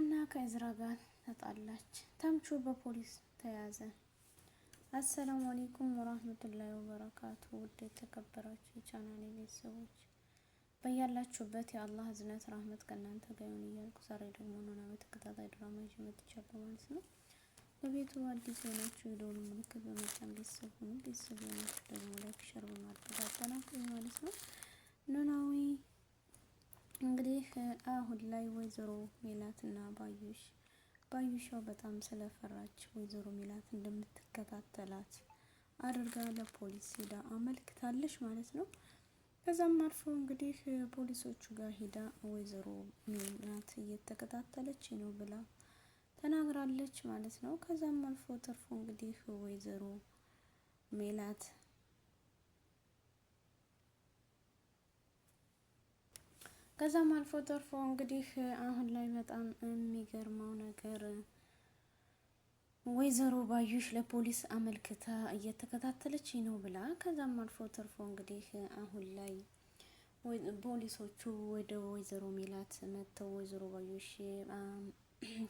ሀና ከእዝራ ጋር ተጣላች። ተምቹ በፖሊስ ተያዘ። አሰላሙ አለይኩም ወራህመቱላሂ ወበረካቱ። ውድ የተከበራችሁ የቻናሌ ቤተሰቦች በያላችሁበት የአላህ እዝነት ራህመት ከእናንተ ጋር ይሁን እያልኩ ዛሬ ደግሞ ኖላዊ ተከታታይ ድራማ ይዤ መጥቻለሁ ማለት ነው። በቤቱ አዲስ የሆናችሁ የደወል ምልክት በመጫን ቤተሰብ ሁኑ። ቤተሰብ የሆናችሁ ደግሞ like፣ share በማድረግ አጠናክሩ ማለት ነው። ኖላዊ እንግዲህ አሁን ላይ ወይዘሮ ሜላትና ባዩሽ ባዩሻው በጣም ስለፈራች ወይዘሮ ሜላት እንደምትከታተላት አድርጋ ለፖሊስ ሄዳ አመልክታለች ማለት ነው። ከዛም አልፎ እንግዲህ ፖሊሶቹ ጋር ሄዳ ወይዘሮ ሜላት እየተከታተለች ነው ብላ ተናግራለች ማለት ነው። ከዛም አልፎ ተርፎ እንግዲህ ወይዘሮ ሜላት ከዛም አልፎ ተርፎ እንግዲህ አሁን ላይ በጣም የሚገርመው ነገር ወይዘሮ ባዩሽ ለፖሊስ አመልክታ እየተከታተለች ነው ብላ ከዛም አልፎ ተርፎ እንግዲህ አሁን ላይ ፖሊሶቹ ወደ ወይዘሮ ሜላት መጥተው ወይዘሮ ባዩሽ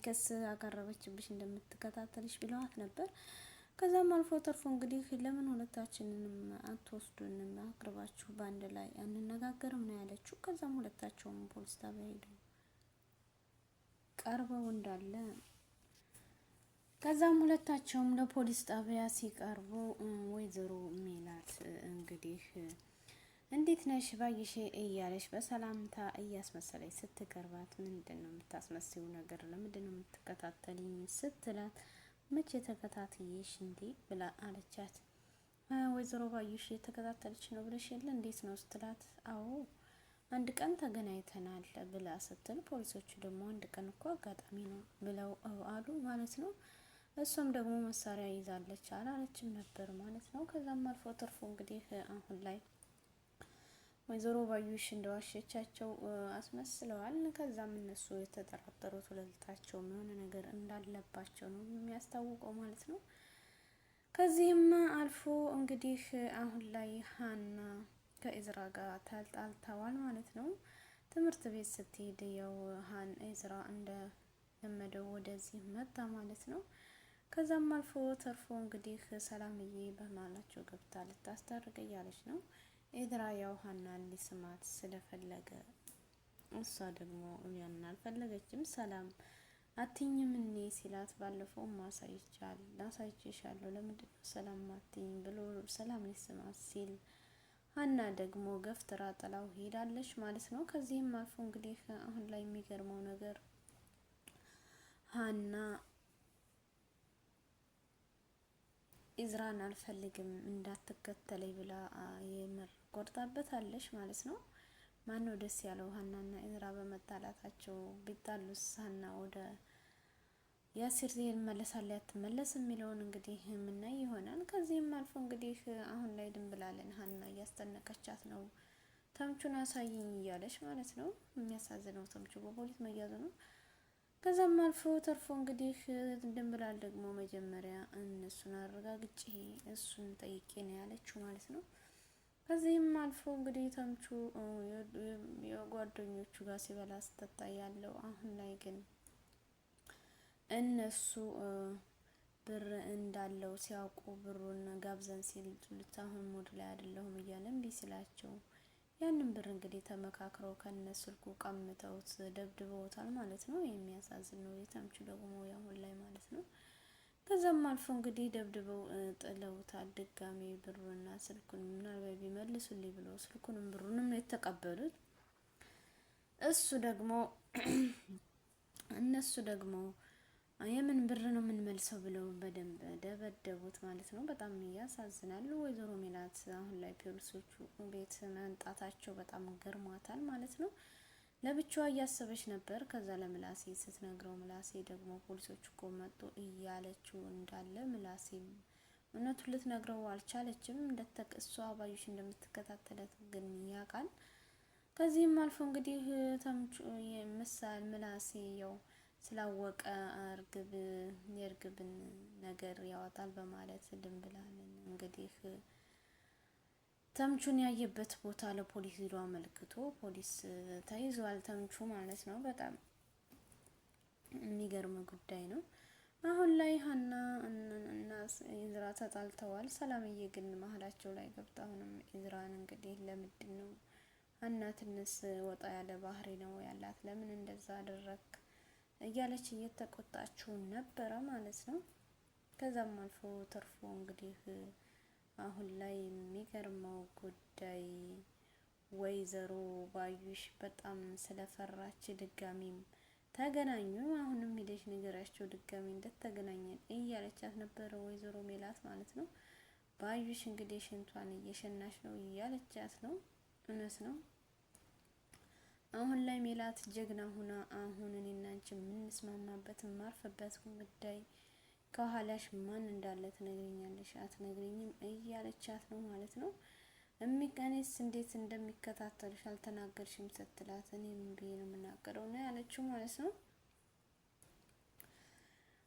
ክስ አቀረበችብሽ እንደምትከታተልሽ ብለዋት ነበር። ከዛም አልፎ ተርፎ እንግዲህ ለምን ሁለታችንንም አትወስዱንም አቅርባችሁ በአንድ ላይ አንነጋገርም ነው ያለችው። ከዛም ሁለታቸውም ፖሊስ ጣቢያ ሄደው ቀርበው እንዳለ ከዛም ሁለታቸውም ለፖሊስ ጣቢያ ሲቀርቡ ወይዘሮ ሜላት እንግዲህ እንዴት ነሽ ባይሽ እያለች በሰላምታ እያስመሰለች ስትቀርባት፣ ምንድን ነው የምታስመስይው ነገር ለምንድን ነው የምትከታተልኝ ስትላት መቼ ተከታትዬሽ እንዴ ብላ አለቻት። ወይዘሮ ባዩሽ የተከታተለች ነው ብለሽ የለ እንዴት ነው ስትላት፣ አዎ አንድ ቀን ተገናኝተናል ብላ ስትል፣ ፖሊሶቹ ደግሞ አንድ ቀን እኮ አጋጣሚ ነው ብለው አሉ ማለት ነው። እሷም ደግሞ መሳሪያ ይዛለች አላለችም ነበር ማለት ነው። ከዛም አልፎ ተርፎ እንግዲህ አሁን ላይ ወይዘሮ ባዩሽ እንደዋሸቻቸው አስመስለዋል። ከዛም እነሱ የተጠራጠሩት ሁለታቸውም የሆነ ነገር እንዳለባቸው ነው የሚያስታውቀው ማለት ነው። ከዚህም አልፎ እንግዲህ አሁን ላይ ሀና ከእዝራ ጋር ተጣልተዋል ማለት ነው። ትምህርት ቤት ስትሄድ ያው ሀን እዝራ እንደለመደው ወደዚህ መጣ ማለት ነው። ከዛም አልፎ ተርፎ እንግዲህ ሰላምዬ በመሀላቸው ገብታ ልታስታርቅ እያለች ነው። ኤድራ ያው ሀናን ሊስማት ስለፈለገ እሷ ደግሞ ያን አልፈለገችም። ሰላም አትኝም እኔ ሲላት ባለፈው አሳይቼሻለሁ ለምንድን ነው ሰላም አትኝም ብሎ ሰላም ሊስማት ሲል ሀና ደግሞ ገፍትራ ጥላው ሄዳለች ማለት ነው። ከዚህም አልፎ እንግዲህ አሁን ላይ የሚገርመው ነገር ሀና ኢዝራን አልፈልግም እንዳትከተለኝ ብላ የምር ቆርጣበታለች ማለት ነው። ማነው ደስ ያለው ሀናና ኢዝራ በመጣላታቸው? ቢጣሉስ ሀና ወደ ያሲር ትመለሳለች አትመለስ የሚለውን እንግዲህ የምናይ ይሆናል። ከዚህም አልፎ እንግዲህ አሁን ላይ ድንብላልን ሀና እያስጠነቀቻት ነው። ተምቹን አሳይኝ እያለች ማለት ነው። የሚያሳዝነው ተምቹ በፖሊስ መያዙ ነው። ከዛም አልፎ ተርፎ እንግዲህ ድንብላል ደግሞ መጀመሪያ እነሱን አረጋግጬ እሱን ጠይቄ ነው ያለችው ማለት ነው። ከዚህም አልፎ እንግዲህ ተምቹ የጓደኞቹ ጋር ሲበላ ስጠጣ ያለው አሁን ላይ ግን እነሱ ብር እንዳለው ሲያውቁ ብሩን ጋብዘን ሲሉት አሁን mood ላይ አይደለሁም እያለ እምቢ ሲላቸው ያንን ብር እንግዲህ ተመካክረው ከነ ስልኩ ቀምተውት ደብድበውታል ማለት ነው። የሚያሳዝን ነው። የተምቹ ደግሞ ያሁን ላይ ማለት ነው። ከዛም አልፎ እንግዲህ ደብድበው ጥለውታል። ድጋሚ ብሩና ስልኩን ምናልባት ቢመልሱልኝ ብሎ ስልኩንም ብሩንም ነው የተቀበሉት። እሱ ደግሞ እነሱ ደግሞ የምን ብር ነው የምንመልሰው ብለው በደንብ ደበደቡት ማለት ነው። በጣም ያሳዝናል። ወይዘሮ ሜላት አሁን ላይ ፖሊሶቹ ቤት መምጣታቸው በጣም ገርሟታል ማለት ነው። ለብቻዋ እያሰበች ነበር። ከዛ ለምላሴ ስትነግረው ምላሴ ደግሞ ፖሊሶቹ እኮ መጡ እያለችው እንዳለ ምላሴ እውነቱን ልትነግረው አልቻለችም። እንደተቀሷ ባዩሽ እንደምትከታተለት ግን ያውቃል። ከዚህም አልፎ እንግዲህ ተምቹ ምሳል ምላሴ ያው ስላወቀ እርግብ የእርግብን ነገር ያወጣል በማለት ድንብላልን እንግዲህ ተምቹን ያየበት ቦታ ለፖሊስ ሂዶ አመልክቶ ፖሊስ ተይዟል። ተምቹ ማለት ነው። በጣም የሚገርም ጉዳይ ነው። አሁን ላይ ሀና እና ኢዝራ ተጣልተዋል። ሰላምዬ ግን መሀላቸው ላይ ገብታ አሁንም ኢዝራን እንግዲህ ለምንድን ነው ሀና ትንሽ ወጣ ያለ ባህሪ ነው ያላት፣ ለምን እንደዛ አደረክ እያለች እየተቆጣችው ነበረ ማለት ነው። ከዛም አልፎ ተርፎ እንግዲህ አሁን ላይ የሚገርመው ጉዳይ ወይዘሮ ባዩሽ በጣም ስለፈራች ድጋሚም ተገናኙ። አሁንም ሄደሽ ንገሪያቸው ድጋሚ እንደተገናኘን እያለቻት ነበረ ወይዘሮ ሜላት ማለት ነው። ባዩሽ እንግዲህ ሽንቷን እየሸናሽ ነው እያለቻት ነው። እውነት ነው። አሁን ላይ ሜላት ጀግና ሁና አሁን እኔና አንቺ የምንስማማበት የማርፍበት ጉዳይ ከኋላሽ ማን እንዳለ ትነግሪኛለሽ አትነግሪኝም እያለቻት ነው ማለት ነው። እሚቀኔስ እንዴት እንደሚከታተልሽ አልተናገርሽም ስትላት እኔ ምን ብዬ ነው የምናገረው ነው ያለችው ማለት ነው።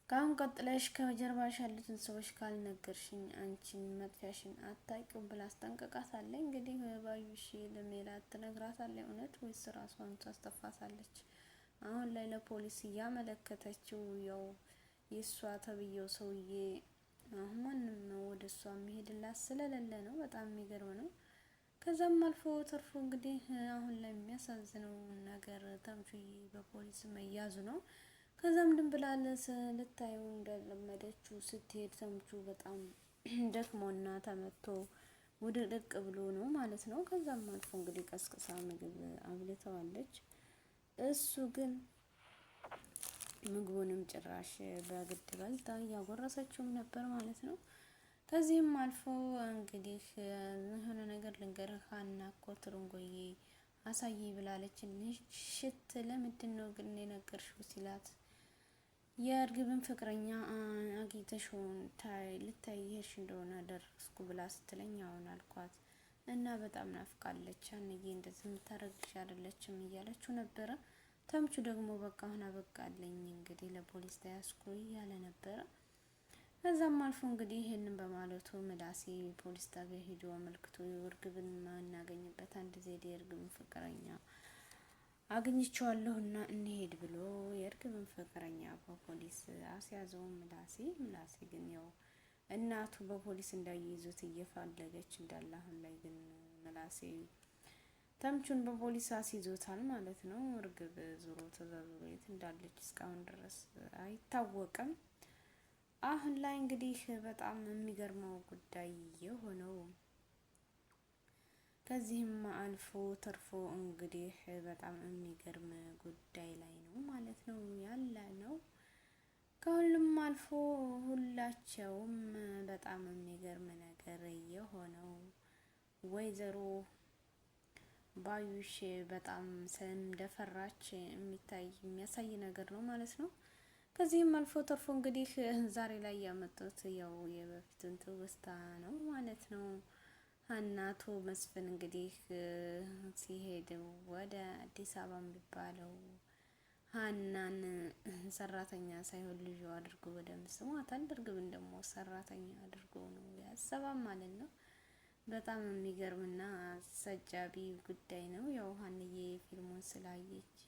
ከአሁን ቀጥለሽ ከጀርባሽ ያሉትን ሰዎች ካልነገርሽኝ አንቺን መጥፊያሽን አታውቂውም ብላ አስጠንቅቃታለች። እንግዲህ ባዩሽ ለሜላት ትነግራታለች እውነት ወይስ ራሷን ታስተፋታለች? አሁን ላይ ለፖሊስ እያመለከተችው ያው የእሷ ተብዬው ሰውዬ አሁን ማንም ወደ እሷ የሚሄድላት ስለሌለ ነው። በጣም የሚገርም ነው። ከዛም አልፎ ተርፎ እንግዲህ አሁን ላይ የሚያሳዝነው ነገር ተምቹዬ በፖሊስ መያዙ ነው። ከዛም ድንብላል ልታየው እንደለመደችው ስትሄድ ተምቹ በጣም ደክሞና ተመቶ ውድቅድቅ ብሎ ነው ማለት ነው። ከዛም አልፎ እንግዲህ ቀስቅሳ ምግብ አብልተዋለች። እሱ ግን ምግቡንም ጭራሽ በግድ በልታ እያጎረሰችውም ነበር ማለት ነው። ከዚህም አልፎ እንግዲህ የሆነ ነገር ልንገርህ ሀና እኮ ትርንጎዬ አሳይ ብላለች። ሽት ለምንድን ነው ግን የነገርሽው ሲላት የእርግብን ፍቅረኛ አግኝተሽውን ልታይ ይሄድሽ እንደሆነ ደረስኩ ብላ ስትለኝ አሁን አልኳት እና በጣም ናፍቃለች አንዬ እንደዚህ የምታረግሽ አይደለችም እያለችው ነበረ። ተምቹ ደግሞ በቃ አሁን አበቃለኝ እንግዲህ ለፖሊስ ተያዝኩ እያለ ነበረ። ከዛም አልፎ እንግዲህ ይህንን በማለቱ ምላሴ ፖሊስ ጣቢያ ሄዶ አመልክቶ እርግብን የማናገኝበት አንድ ዘዴ የእርግብን ፍቅረኛ አግኝቼዋለሁና እንሄድ ብሎ የእርግብን ፍቅረኛ በፖሊስ አስያዘው ምላሴ። ምላሴ ግን ያው እናቱ በፖሊስ እንዳይይዙት እየፈለገች እንዳለ አሁን ላይ ግን ምላሴ ተምቹን በፖሊስ አስይዞታል ማለት ነው። እርግብ ዞሮ ተዛዝሮ የት እንዳለች እስካሁን ድረስ አይታወቅም። አሁን ላይ እንግዲህ በጣም የሚገርመው ጉዳይ የሆነው ከዚህም አልፎ ተርፎ እንግዲህ በጣም የሚገርም ጉዳይ ላይ ነው ማለት ነው ያለ ነው። ከሁሉም አልፎ ሁላቸውም በጣም የሚገርም ነገር የሆነው ወይዘሮ ባዩሽ በጣም እንደፈራች የሚታይ የሚያሳይ ነገር ነው ማለት ነው። ከዚህም አልፎ ተርፎ እንግዲህ ዛሬ ላይ ያመጡት ያው የበፊቱን ትውስታ ነው ማለት ነው። እናቱ መስፍን እንግዲህ ሲሄድ ወደ አዲስ አበባ የሚባለው ሀናን ሰራተኛ ሳይሆን ልጁ አድርጎ በደንብ ስሟታል። እርግብን ደግሞ ሰራተኛ አድርጎ ነው ያሰባ ማለት ነው። በጣም የሚገርምና አሰጃቢ ጉዳይ ነው። ያው ሀንዬ ፊልሙን ስላየች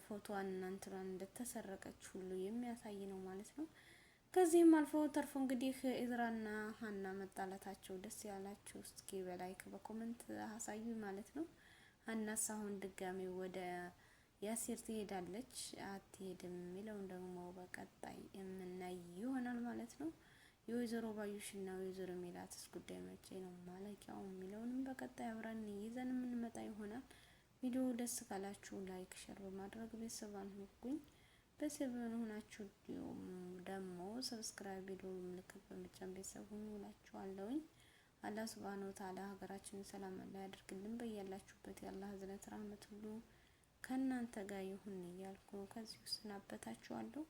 ፎቶዋን እና እንትኗን እንደተሰረቀች ሁሉ የሚያሳይ ነው ማለት ነው። ከዚህም አልፎ ተርፎ እንግዲህ ኢዝራና ሀና መጣላታቸው ደስ ያላችሁ እስኪ በ like በ comment አሳዩ ማለት ነው። ሀናስ አሁን ድጋሚ ወደ ያሲር ትሄዳለች አትሄድም የሚለውን ደግሞ በቀጣይ የምናይ ይሆናል ማለት ነው። የወይዘሮ ባዩሽና ወይዘሮ ሜላትስ ጉዳይ መቼ ነው ማለቂያው የሚለውንም በቀጣይ አብረን ይዘን የምንመጣ ይሆናል። ቪዲዮ ደስ ካላችሁ like፣ share በማድረግ ቤተሰብ አድርጉኝ። ቤተሰብ ሆናችሁ ደግሞ subscribe፣ ቪዲዮ ምልክት በመጫን ቤተሰብ ሁኑ እላችኋለሁኝ። አላህ ሱብሃነሁ ወተዓላ ሀገራችንን ሰላም ያድርግልን። በያላችሁበት የአላህ እዝነት ራህመት ሁሉ ከእናንተ ጋር ይሁን እያልኩ ከዚህ እሰናበታችኋለሁ።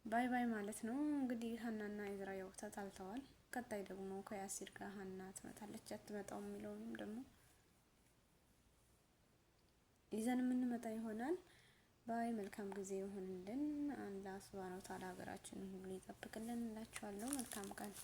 Bye bye ማለት ነው። እንግዲህ ሀናና ኢዝራ ያው ተጣልተዋል። ቀጣይ ደግሞ ከያሲር ጋር ሀና ትመጣለች አትመጣው የሚለውንም ደግሞ ይዘን የምንመጣ ይሆናል። Bye መልካም ጊዜ ይሁንልን። አላህ ሱብሃነሁ ወተዓላ ሀገራችንን ሁሉ ይጠብቅልን እላችኋለሁ። መልካም ቀን።